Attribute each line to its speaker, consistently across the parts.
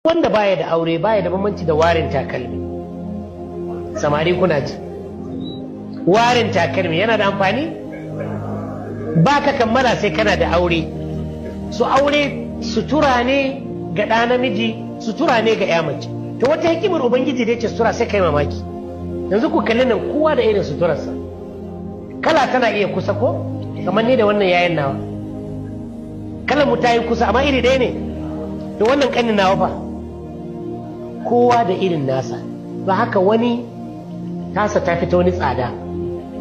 Speaker 1: Wanda baya da aure baya da bambanci da warin takalmi. Samari kuna ji, warin takalmi yana da amfani? Ba ka kammala sai kana da aure. Su aure sutura ne ga ɗa namiji, sutura ne ga 'ya mace. To wata hikimar Ubangiji da ya ce sutura, sai kai mamaki. Yanzu ku kalli nan, kowa da irin suturarsa. Kala tana iya kusa ko? Kamar ni da wannan yayin nawa, kalar mu ta yi kusa, amma iri ɗaya ne? To wannan ƙanin nawa fa? Kowa da irin nasa. Ba haka wani tasa ta fi ta wani tsada,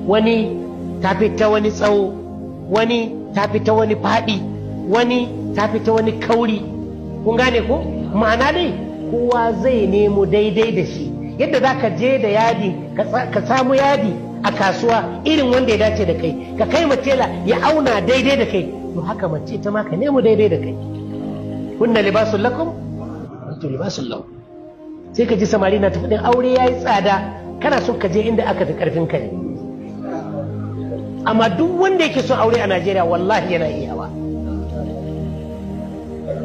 Speaker 1: wani ta fi ta wani tsawo, wani ta fi ta wani faɗi, wani ta fi ta wani kauri. Kun gane ko? Ma'ana dai kowa zai nemo daidai da shi. Yadda za ka je da yadi, ka samu yadi a kasuwa irin wanda ya dace da kai, ka kai tela ya auna daidai da kai, to haka mace ita ma ka nemo daidai da kai. Hunna libasun lakum, antum libasun lahum. Sai ka ji samari na tafi aure ya yi tsada. Kana so ka je inda aka fi karfin ka ne. Amma duk wanda yake son aure a Najeriya, wallahi yana iyawa,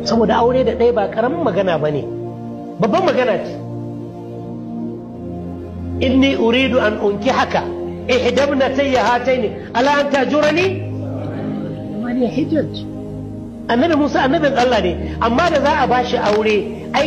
Speaker 1: saboda aure da ɗaya ba ƙaramin magana ba ne, babban magana ce. Inni uridu an unkihaka ihdabnatayya hataini ala an tajurani thamaniya hijaj. Annabi Musa annabin Allah ne, amma da za a bashi aure ai